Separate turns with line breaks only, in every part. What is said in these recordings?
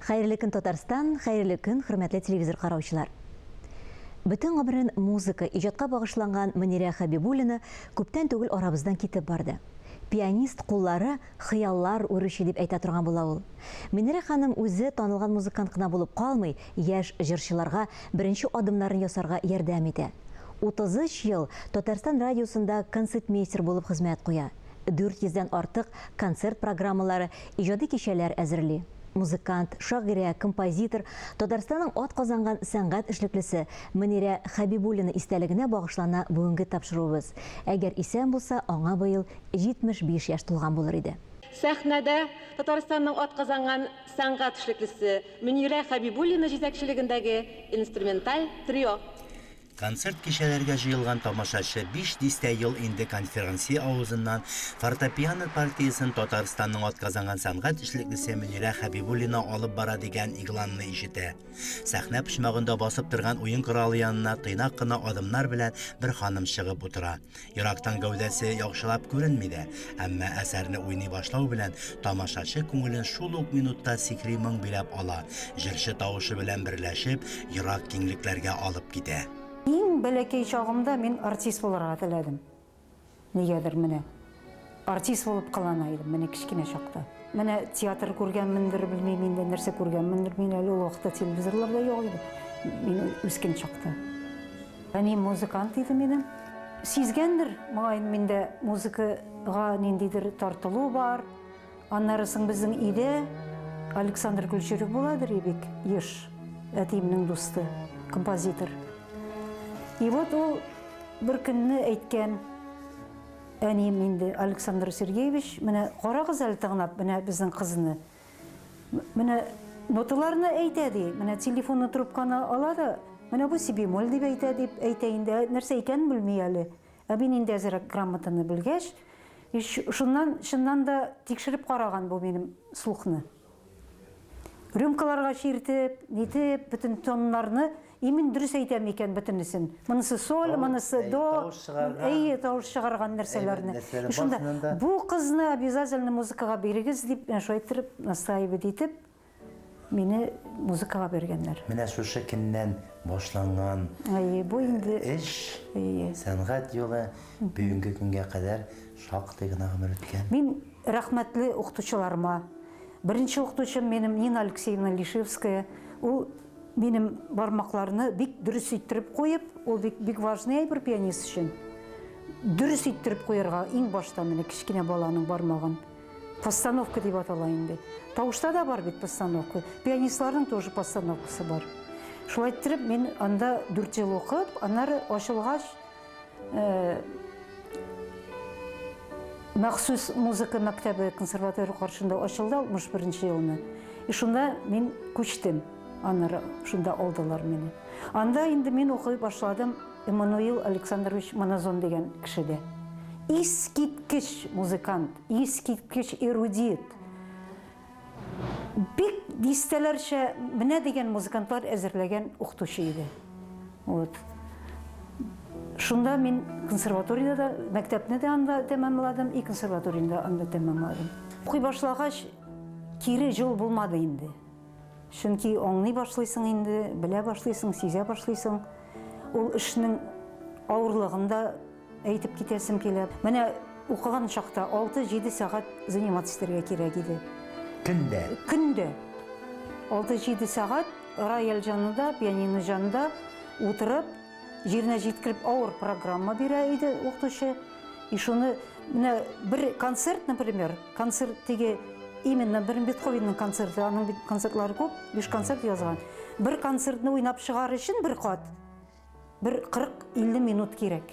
Хәерле көн, Татарстан, хәерле көн, хөрмәтле телевизор караучылар. Бөтен гомерен музыка, иҗатка багышланган Мөнирә Хәбибуллина күптән түгел арабыздан китеп барды. Пианист куллары хыяллар үрүче дип әйтә торган була ул. Мөнирә ханым үзе танылган музыкант кына булып калмый, яшь җырчыларга беренче адымнарын ясарга ярдәм итә. 33 ел Татарстан радиосында концертмейстер булып хезмәт куя. 400 дән артык концерт программалары, иҗади кичәләр әзерли. Музыкант, шагыйрә, композитор, Татарстанның атказанган сәнгать эшлеклесе Мөнирә Хәбибуллина истәлегенә багышлана бүгенге тапшыруыбыз. Әгәр исән булса, аңа быел 75 яшь тулган булыр иде.
Сәхнәдә Татарстанның атказанган сәнгать эшлеклесе Мөнирә Хәбибуллина җитәкчелегендәге инструменталь трио.
Концерт-кичәләргә җыелган тамашачы биш дистә ел инде конферансье авызыннан фортепиано партиясен Татарстанның атказанган сәнгать эшлеклесе Мөнирә Хәбибуллина алып бара дигән игъланны ишетә. Сәхнә почмагында басып торган уен коралы янына тыйнак кына адымнар белән бер ханым чыгып утыра. Ерактан гәүдәсе яхшылап күренми дә, әмма әсәрне уйный башлау белән тамашачы күңелен шул ук минутта сихри моң биләп ала, җырчы тавышы белән берләшеп, ерак киңлекләргә алып китә.
Иң бәләкәй чагымда мин артист булырга теләдем. Нигәдер менә артист булып кылана идем, менә кечкенә чакта. Менә театр күргәнмендер, белмим инде, нәрсә күргәнмендер, мин әле ул вакытта телевизорлар да юк иде, мин үскән чакта. Әнием музыкант иде минем. Сизгәндер, мөгаен, миндә музыкага ниндидер тартылу бар. Аннары соң безнең өйдә Александр Ключерев буладыр и бик еш, әтиемнең дусты, композитор. И вот ул бер көнне әйткән, әнием инде, Александр Сергеевич, менә карагыз әле тыңлап, менә безнең кызны. Менә ноталарны әйтә ди, менә телефонны трубканы ала да, менә бу си бемоль дип әйтә дип әйтә инде, нәрсә икәнен белми әле. Ә мин инде әзрәк грамотаны белгәч, шуннан чыннан да тикшереп караган бу минем слухны. Рюмкаларга чиртеп, нитеп, бөтен тоннарны, и мин дөрес әйтәм икән бөтенесен. Монысы соль, монысы до, әйе, тавыш чыгарган нәрсәләрне. И шунда, бу кызны обязательно музыкага бирегез дип, менә шулай иттереп, настаивать итеп, мине музыкага биргәннәр.
Менә шушы көннән башланган
Әйе, бу инде
эш, сәнгать юлы бүгенге көнгә кадәр шактый гына гомер үткән.
Мин рәхмәтле укытучыларыма. Беренче укытучым минем Нина Алексеевна Лишевская. Ул минем бармакларны бик дөрес иттереп куеп, ул бик, бик важный әйбер пианист өчен. Дөрес иттереп куярга иң башта менә кечкенә баланың бармагын. Постановка дип атала инде. Тавышта да бар бит постановка. Пианистларның тоже постановкасы бар. Шулай иттереп мин анда 4 ел укып, аннары ачылгач, Махсус музыка мәктәбе консерватория каршында ачылды 61 нче елны. И шунда мин күчтем. Аннары шунда алдылар мине. Анда инде мин укый башладым Эммануил Александрович Моназон дигән кешедә. Искиткеч музыкант, искиткеч эрудит. Бик дистәләрчә менә дигән музыкантлар әзерләгән укытучы иде. Вот. Шунда мин консерваториядә дә, мәктәпне дә анда тәмамладым, и консерваторияне дә анда тәмамладым. Укый башлагач, кире юл булмады инде. Чөнки аңлый башлыйсың инде, белә башлыйсың, сизә башлыйсың. Ул эшнең авырлыгын да Әйтеп китәсем килә. Менә укыган чакта 6-7 сәгать заниматься итәргә кирәк иде.
Көндә?
Көндә. 6-7 сәгать рояль җанында, пианино җанында утырып, җиренә җиткереп авыр программа бирә иде укытучы. И шуны менә бер концерт, например, концерт теге именно бер Бетховенның концерты, аның бит концертлары күп, биш концерт язган. Бер концертны уйнап чыгар өчен бер кат Бер 40-50 минут кирәк.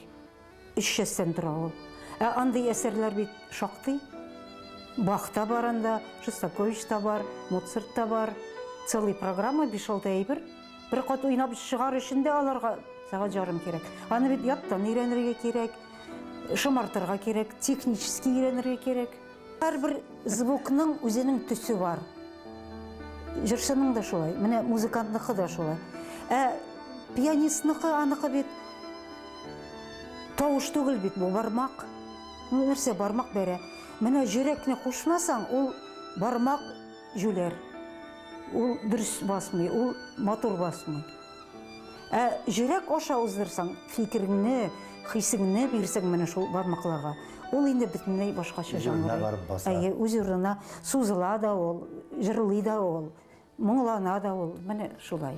Өч частьтән тора ул. Ә андый әсәрләр бит шактый. Бах та бар анда, Шостакович та бар, Моцарт та бар. Целый программа, 5-6 әйбер. Бер кат уйнап чыгар өчен дә аларга сәгать ярым кирәк. Аны бит яттан өйрәнергә кирәк, шомартырга кирәк, технически өйрәнергә кирәк. Һәрбер звукның үзенең төсе бар. Җырчының да шулай, менә музыкантныкы да шулай. Ә пианистныкы аныкы бит тавыш түгел бит бу, бармак. Ну, нәрсә бармак бәрә. Менә йөрәкне кушмасаң, ул бармак җүләр. ул дөрес басмый, ул матур басмый. Ә җөрәк аша уздырсаң, фикереңне, хисеңне бирсәң менә шул бармакларга, ул инде бөтенләй башкача
Үз урынына
җаңгырый.
барып баса.
Әйе, үз урынына сузыла да ул, җырлый да ул, моңлана да ул. Менә шулай.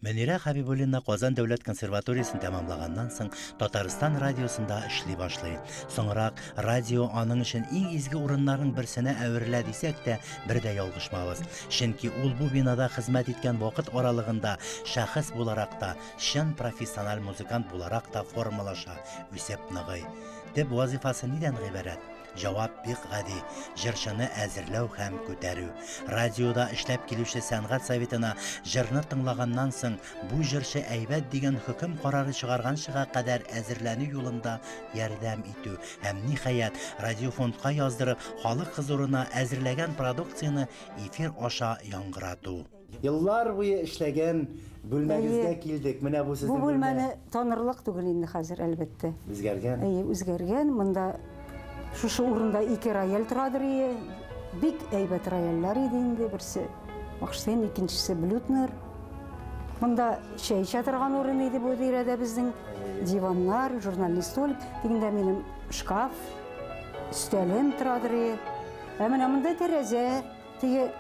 Мөнирә Хәбибуллина Казан дәүләт консерваториясен тәмамлаганнан соң Татарстан радиосында эшли башлый. Соңрак радио аның өчен иң изге урыннарның берсенә әверелә дисәк тә, бер дә ялгышмабыз. Чөнки ул бу бинада хезмәт иткән вакыт аралыгында шәхес буларак та, чын профессиональ музыкант буларак та формалаша, үсеп ныгый. Төп вазифасы нидән гыйбарәт? Җавап бик гади, җырчыны әзерләү һәм күтәрү. Радиода эшләп килүче сәнгать советына җырны тыңлаганнан соң, бу җырчы әйбәт дигән хөкем карары чыгарганчыга кадәр әзерләнү юлында ярдәм итү һәм, ниһаять, радиофондка яздырып, халык хозурына әзерләгән продукцияне эфир аша яңгырату. Еллар буе эшләгән бүлмәгезгә килдек. Менә бу сезнең
Бу бүлмәне танырлык түгел инде хәзер, әлбәттә.
Үзгәргән.
Әйе, үзгәргән. Монда шушы урында ике рояль торадыр ие. Бик әйбәт рояльләр иде инде. Берсе Бахштейн, икенчесе Блютнер. Монда чәй эчә торган урын иде бу тирәдә безнең. Диваннар, журнальный столик. Тегендә минем шкаф, өстәлем торадыр ие. Ә менә монда тәрәзә. Теге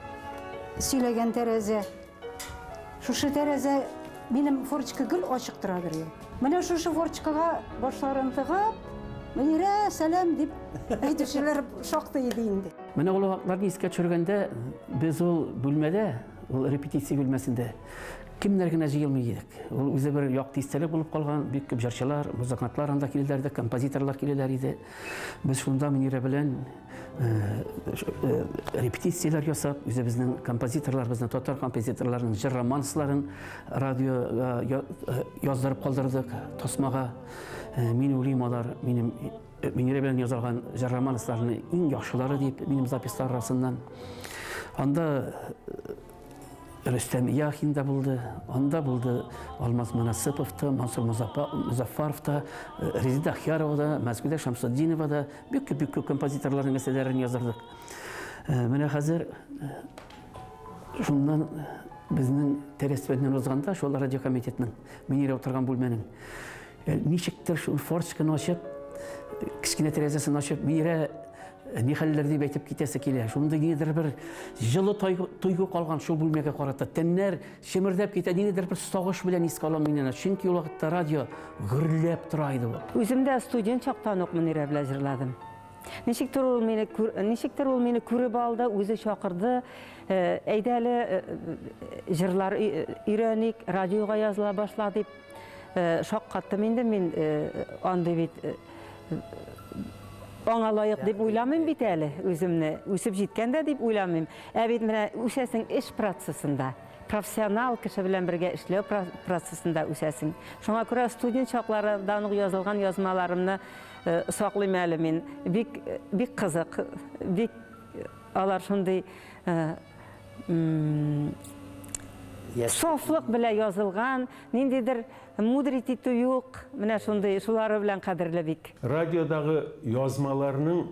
сөйләгән тәрәзә. Шушы тәрәзә минем форчка гел ачык тора бер. Менә шушы форчкага башларын тыгып, Мөнирә, сәлам дип әйтүчеләр шактый иде инде.
Менә ул вакытларны искә төшергәндә, без ул бүлмәдә, ул репетиция бүлмәсендә кемнәр генә җыелмый идек. Ул үзе бер якты истәлек булып калган, бик күп җырчылар, музыкантлар анда киләләр иде, композиторлар киләләр иде. Без шунда Мөнирә белән репетицияләр ясап, үзебезнең композиторларыбызның, татар композиторларының җыр романсларын радиога яздырып калдырдык тасмага. Мин уйлыйм, алар минем Мөнирә белән язылган җыр романсларының иң яхшылары дип, минем запислар арасыннан. Анда Рөстәм Яхин да булды, анда булды Алмаз Монасыпов та, Мансур Мозаффаров та, Резеда Ахьярова да, Мәсгүдә Шәмсетдинова да, бик күп, бик күп композиторларның әсәрләрен яздырдык. Менә хәзер шуннан безнең тәрәз узганда, шул радиокомитетның, Мөнирә утырган бүлмәнең, ничектер шул форточканы ачып, кечкенә тәрәзәсен ачып, Мөнирә ни хәлләр дип әйтеп китәсе килә. Шундый нидер бер җылы тойгы калган шул бүлмәгә карата. Тәннәр чемердәп китә, ниндидер бер сагыш белән искә алам мин аны. Чөнки ул вакытта радио гөрләп тора иде ул.
Үзем дә студент чактан ук Мөнирә белән җырладым. Ничектер ул мине ничектер ул мине күреп алды, үзе чакырды. Әйдә әле җырлар өйрәник, радиога языла башла дип. Шаккаттым инде мин, андый бит аңа лаек дип уйламыйм бит әле үземне. Үсеп җиткән дә дип уйламыйм. Ә бит менә үсәсең эш процессында. Профессионал кеше белән бергә эшләү процессында үсәсең. Шуңа күрә студент чаклардан ук язылган язмаларымны саклыйм әле мин. Бик, бик кызык. Бик алар шундый сафлык белән язылган, ниндидер мудрить итү юк, менә шундый, шулары белән кадерле бик.
Радиодагы язмаларның,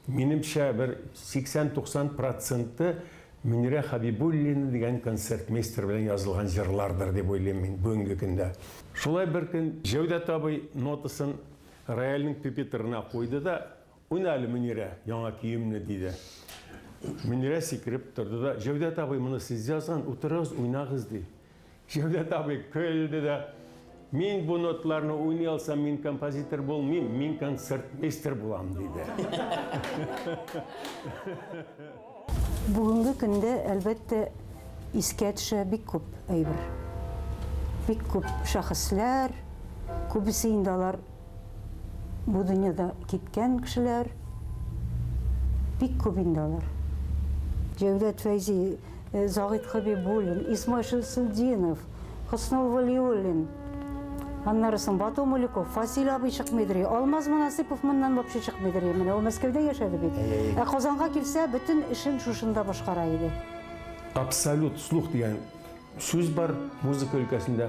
минемчә, бер 80-90 проценты Мөнирә Хәбибуллина дигән концертмейстер белән язылган җырлардыр дип уйлыйм мин бүгенге көндә. Шулай бер көн Җәүдәт абый нотасын рояльнең пюпитрына куйды да, Уйна әле, Мөнирә, яңа көемне, диде. Мөнирә сикереп торды да, Җәүдәт абый, моны сез язган, утырыгыз, уйнагыз, ди. Җәүдәт абый көлде дә, Мин бу ноталарны уйный алсам, мин композитор булмыйм, мин концертмейстер булам, диде.
Бүгенге көндә, әлбәттә, искә төшә бик күп әйбер. Бик күп шәхесләр, күбесе инде алар бу дөньяда киткән кешеләр. Бик күп инде алар. Җәүдәт Фәйзи, Загит Хабибуллин, Исмай Шәмсетдинов, Хөснул Вәлиуллин. Аннары соң Бату Мулюков, Фасил абый чыкмыйдыр. Алмаз Монасыпов моннан вообще чыкмыйдыр. Менә ул Мәскәүдә яшәде бит. Ә Казанга килсә, бөтен эшен шушында башкара иде.
Абсолют слух дигән сүз бар музыка өлкәсендә.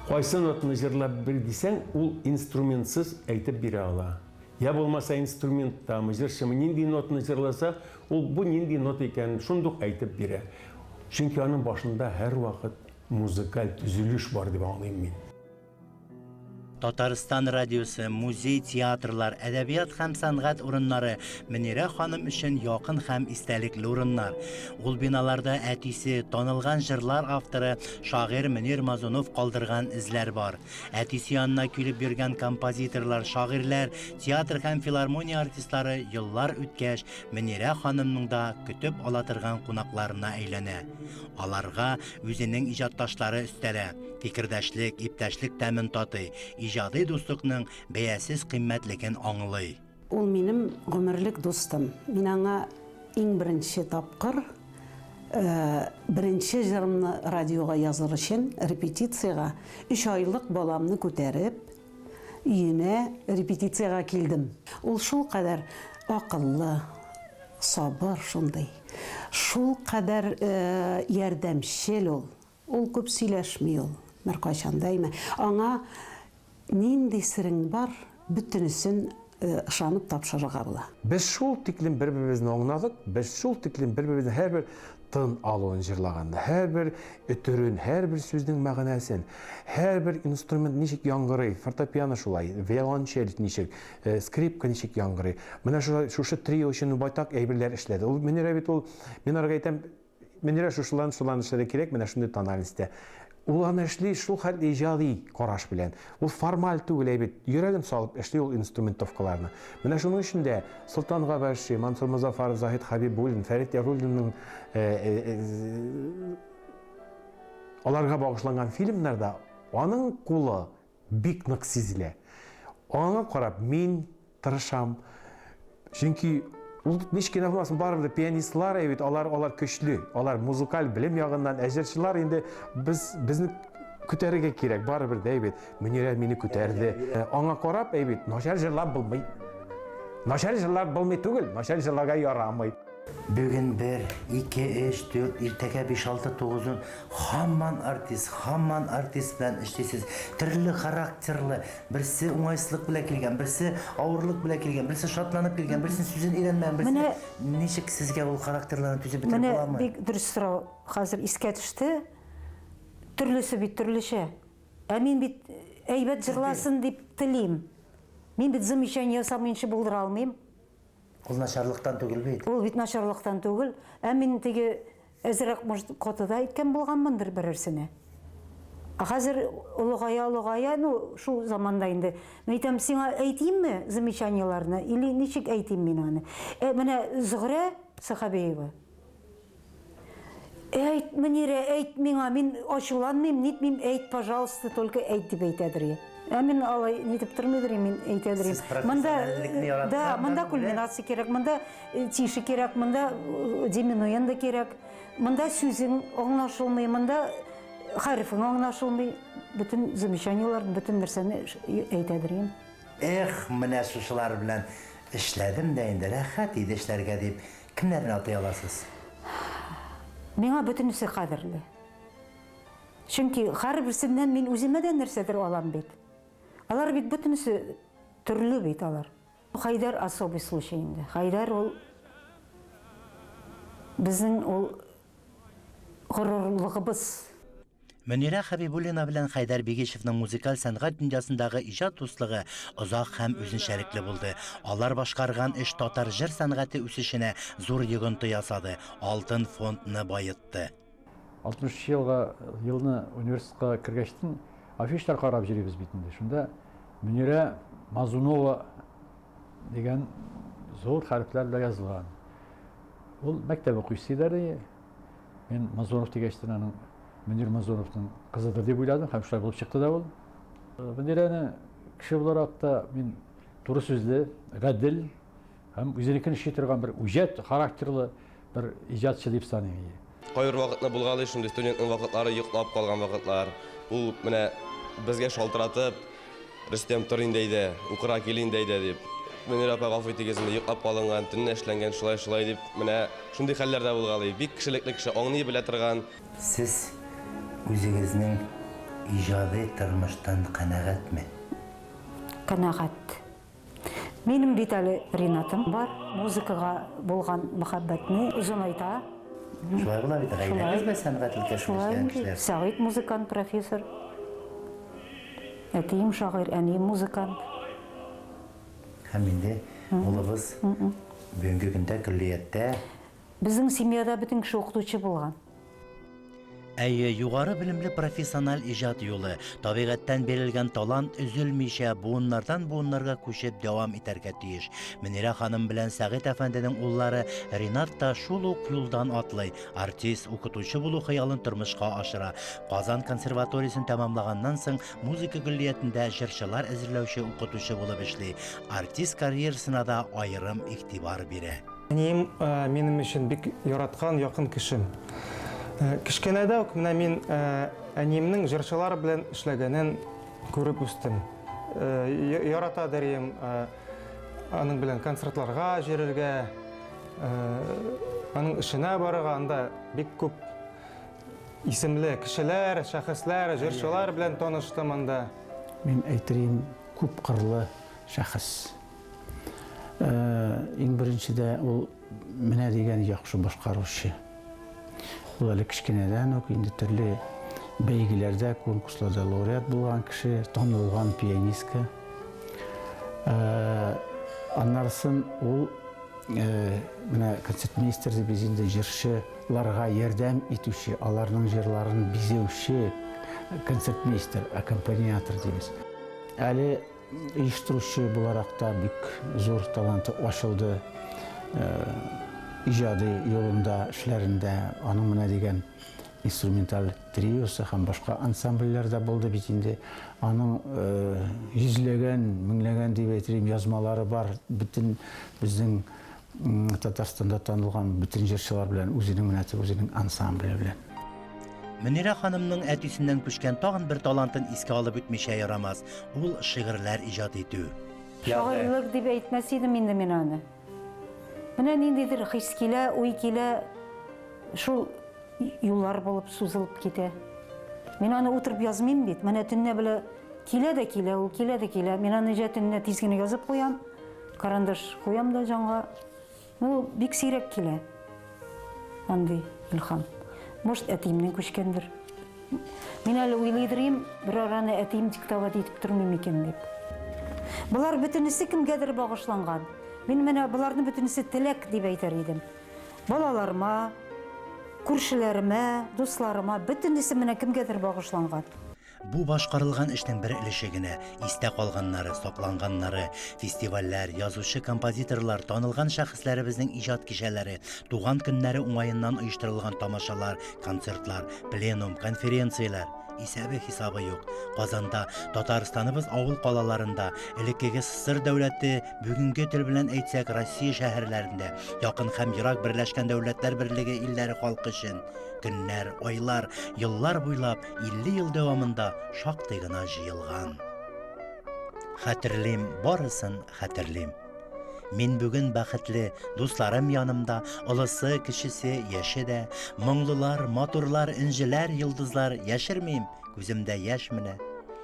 Кайсы нотаны җырлап бир дисәң, ул инструментсыз әйтеп бирә ала. Я булмаса инструменттамы, җырчымы, нинди нотаны җырласа, ул бу нинди нота икәнен шундук әйтеп бирә. Чөнки аның башында һәрвакыт музыкаль төзелеш бар дип аңлыйм мин.
Татарстан радиосы, музей, театрлар, әдәбият һәм сәнгать урыннары Мөнирә ханым өчен якын һәм истәлекле урыннар. Ул биналарда әтисе, танылган җырлар авторы, шагыйрь Мөнир Мазунов калдырган эзләр бар. Әтисе янына килеп йөргән композиторлар, шагыйрьләр, театр һәм филармония артистлары еллар үткәч, Мөнирә ханымның да көтеп ала торган кунакларына әйләнә. Аларга үзенең иҗатташлары өстәлә, фикердәшлек, иптәшлек тәмен татый, иҗади дуслыкның бәясез кыйммәтлеген аңлый.
Ул минем гомерлек дустым. Мин аңа иң беренче тапкыр беренче җырымны радиога языр өчен репетициягә өч айлык баламны күтәреп, өенә репетициягә килдем. Ул шулкадәр акыллы, сабыр шундый, шулкадәр ярдәмчел ул. Ул күп сөйләшми ул, беркайчан да, әйме. Аңа нинди серең бар, бөтенесен ышанып тапшырырга була.
Без шул тиклем бер-беребезне аңладык, без шул тиклем бер-беребезнең һәрбер тын алуын җырлаганда, һәрбер өтерен, һәрбер сүзнең мәгънәсен, һәрбер инструмент ничек яңгырый, фортепиано шулай, виолончель ничек, скрипка ничек яңгырый. Менә шушы трио өчен байтак әйберләр эшләде. Ул Мөнирә бит ул, мин арга әйтәм, Мөнирә шушылан шулан эшләргә кирәк, менә шундый тональностьтә. Ул аны эшли шул хәтле иҗади караш белән. Ул формаль түгел әйбит, йөрәген салып эшли ул инструментовкаларны. Менә шуның өчен дә Солтан Габәши, Мансур Мозафаров, Заһид Хәбибуллин, Фәрит Яруллинның аларга багышланган фильмнарда аның кулы бик нык сизелә. Аңа карап мин тырышам. Чөнки ул ничек кенә булмасын, барыбер дә пианистлар бит, алар алар көчле, алар музыкаль белем ягыннан, ә җырчылар инде без безне күтәрергә кирәк, барыбер дә бит. Мөнирә мине күтәрде. Аңа карап, әй бит, начар җырлап булмый. Начар җырлап булмый түгел, начар җырларга ярамый.
Бүген бер, ике, өч, дүрт, иртәгә биш, алты, тугыз, ун. Һаман артист, һаман артист белән эшлисез. Төрле характерлы, берсе уңайсызлык белән килгән, берсе авырлык белән килгән, берсе шатланып килгән, берсенең сүзен өйрәнмәгән, берсе
Менә
Ничек сезгә ул характерларны түзеп бетереп
Менә
буламы?
бик дөрес сорау хәзер искә төште. Төрлесе бит төрлечә. Ә мин бит әйбәт җырласын дип телим. Мин бит замечание ясамыйнча булдыра алмыйм.
Ул начарлыктан түгел бит.
Ул бит начарлыктан түгел. Ә мин теге әзрәк, может, каты да әйткән булганмындыр берәрсенә. Ә хәзер олыгая, олыгая, ну, шул заманда инде. Мин әйтәм, сиңа әйтимме замечаниеләрне или ничек әйтим мин аны? Ә менә Зөһрә Сәхәбиева. Әйт, Мөнирә, әйт миңа, мин ачуланмыйм, нитмим, әйт, пожалуйста, только әйт дип әйтәдер. Ә мин алай нитеп тормыйдыр, мин әйтәдер.
Сез профессиональлекне яраткан.
Да, монда кульминация кирәк, монда тише кирәк, монда диминуэнда кирәк, монда сүзең аңлашылмый, монда хәрефең аңлашылмый. Бөтен замечаниеләрне, бөтен нәрсәне әйтәдер.
Эх, менә шушылар белән эшләдем дә инде, рәхәт иде эшләргә дип, кемнәрне атый аласыз?
Миңа бөтенесе кадерле. Чөнки һәрберсеннән мин үземә дә нәрсәдер алам бит. Алар бит бөтенесе төрле бит алар. Хәйдәр особый случай инде. Хәйдәр ул безнең ул горурлыгыбыз.
Мөнирә Хәбибуллина белән Хәйдәр Бигичевның музыкаль сәнгать дөньясындагы иҗат дуслыгы озак һәм үзенчәлекле булды. Алар башкарган эш татар җыр сәнгате үсешенә зур йогынты ясады, алтын фондны баетты.
60 елга елны университетка кергәчтен афишлар карап йөрибез бит инде. Шунда Мөнирә Мазунова дигән зур хәрефләр белән язылган. Ул мәктәп укучысы иде. Мин Мазунов дигәчтен аның Мөнир Мазуновның кызыдыр дип уйладым һәм шулай булып чыкты да ул. Мөнирәне кеше буларак та мин туры сүзле, гадел һәм үзенекен эшли торган бер үҗәт характерлы бер иҗатчы дип саныйм.
Кайбер вакытны булгалый шундый студентның вакытлары йоклап калган вакытлар. Ул менә безгә шалтыратып, Рөстәм, тор инде әйдә, укырга кил инде әйдә дип. Мөнирә апа, гафу итегез инде, йоклап калынган, төнлә эшләнгән, шулай-шулай дип, менә шундый хәлләр дә булгалый. Бик кешелекле кеше, аңлый белә торган.
Сез үзегезнең иҗади тормыштан канәгатьме?
Канәгать. Минем бит әле Ринатым бар. Музыкага булган мәхәббәтне озынайта.
Шулай була бит, гаиләгез белән сәнгать өлкәсендә эшләгән кешеләр.
Сәгыйть музыкант, профессор. Әтием шагыйрь, әнием музыкант.
Һәм инде улыбыз бүгенге көндә көллияттә.
Безнең семьяда бөтен кеше укытучы булган.
Әйе, югары белемле профессиональ иҗат юлы, табигатьтән бирелгән талант өзелмичә, буыннардан буыннарга күчеп дәвам итәргә тиеш. Мөнирә ханым белән Сәгыйть әфәнденең уллары Ринат та шул ук юлдан атлый, артист, укытучы булу хыялын тормышка ашыра. Казан консерваториясен тәмамлаганнан соң музыка көллиятендә җырчылар әзерләүче укытучы булып эшли, артист карьерасына да аерым игътибар бирә.
Әнием минем өчен бик яраткан, якын кешем. Кечкенәдә үк менә мин әниемнең җырчылар белән эшләгәнен күреп үстем. Ярата дәрием аның белән концертларга йөрергә, аның эшенә барырга, анда бик күп исемле кешеләр, шәхесләр, җырчылар белән таныштым анда.
Мин әйтерим, күпкырлы шәхес. Иң беренчедә ул менә дигән яхшы башкаручы. Ул әле кечкенәдән үк инде төрле бәйгеләрдә, конкурсларда лауреат булган кеше, танылган пианистка. Аннарысын ул менә концертмейстер дип без инде җырчыларга ярдәм итүче, аларның җырларын бизәүче концертмейстер, аккомпаниатор дибез. Әле Оештыручы буларак та бик зур таланты ачылды. Иҗади юлында, эшләрендә аның менә дигән инструменталь триосы һәм башка ансамбльләр дә булды бит инде. Аның йөзләгән, меңләгән дип әйтер идем, язмалары бар. Бөтен безнең Татарстанда танылган бөтен җырчылар белән үзенең менә үзенең ансамбле белән.
Мөнирә ханымның әтисеннән күчкән тагын бер талантын искә алып үтмичә ярамас. Ул шигырьләр иҗат итү.
Шагыйрьлек дип әйтмәс идем инде мин аны. Менә ниндидер хис килә, уй килә, шул юллар булып сузылып китә. Мин аны утырып язмыйм бит. Менә төнлә белә килә дә килә, ул килә дә килә. Мин аны җә төнлә тиз генә язып куям. Карандаш куям да җанга. Ну, бик сирәк килә андый илһам. Может, әтиемнән күчкәндер. Мин әле уйлыйдырым, бер араны әтием диктовать итеп тормый микән дип. Болар бөтенесе кемгәдер багышланган. Мин менә боларны бөтенесе теләк дип әйтер идем. Балаларыма, күршеләремә, дусларыма, бөтенесе менә кемгәдер багышланган.
Бу башкарылган эшнең бер өлеше генә, истә калганнары, сакланганнары, фестивальләр, язучы-композиторлар, танылган шәхесләребезнең иҗат кичәләре, туган көннәре уңаеннан оештырылган тамашалар, концертлар, пленум, конференцияләр, исәбе-хисабы юк. Казанда, Татарстаныбыз авыл-калаларында, элеккеге СССР дәүләте, бүгенге тел белән әйтсәк, Россия шәһәрләрендә, якын һәм ерак Берләшкән Дәүләтләр Берлеге илләре халкы өчен көннәр, айлар, еллар буйлап 50 ел дәвамында шактый гына җыелган. Хәтерлим, барысын хәтерлим. Мин бүген бәхетле, дусларым янымда, олысы, кечесе, яше дә, моңлылар, матурлар, энҗеләр, йолдызлар, яшермим, күземдә яшь менә.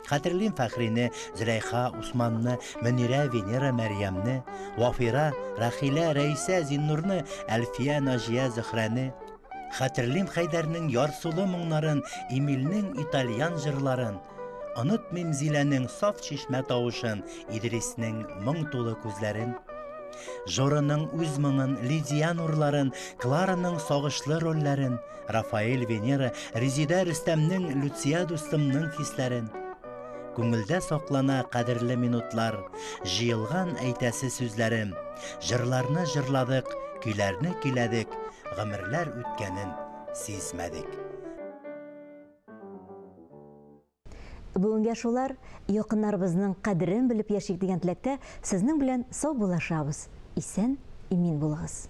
Хәтерлим Фәхрине, Зөләйха, Усманны, Мөнирә, Венера, Мәрьямне, Вафира, Рәхилә, Рәйсә, Зиннурны, Әлфия, Наҗия, Зөһрәне. Хәтерлим Хәйдәрнең ярсулы моңнарын, Эмильнең итальян җырларын. Онытмыйм Зиләнең саф чишмә тавышын, Идриснең моң тулы күзләрен. Жораның үз моңын, Лидия нурларын, Клараның сагышлы рольләрен, Рафаэль, Венера, Резидә Рөстәмнең, Люция дустымның хисләрен. Күңелдә саклана кадерле минутлар, Җыелган әйтәсе сүзләрем. Җырларны җырладык, көйләрне көйләдек, Гомерләр үткәнен сизмәдек.
Бүгенгә шулар, якыннарыбызның кадерен белеп яшик дигән теләктә сезнең белән саубуллашабыз. Исән, имин булыгыз.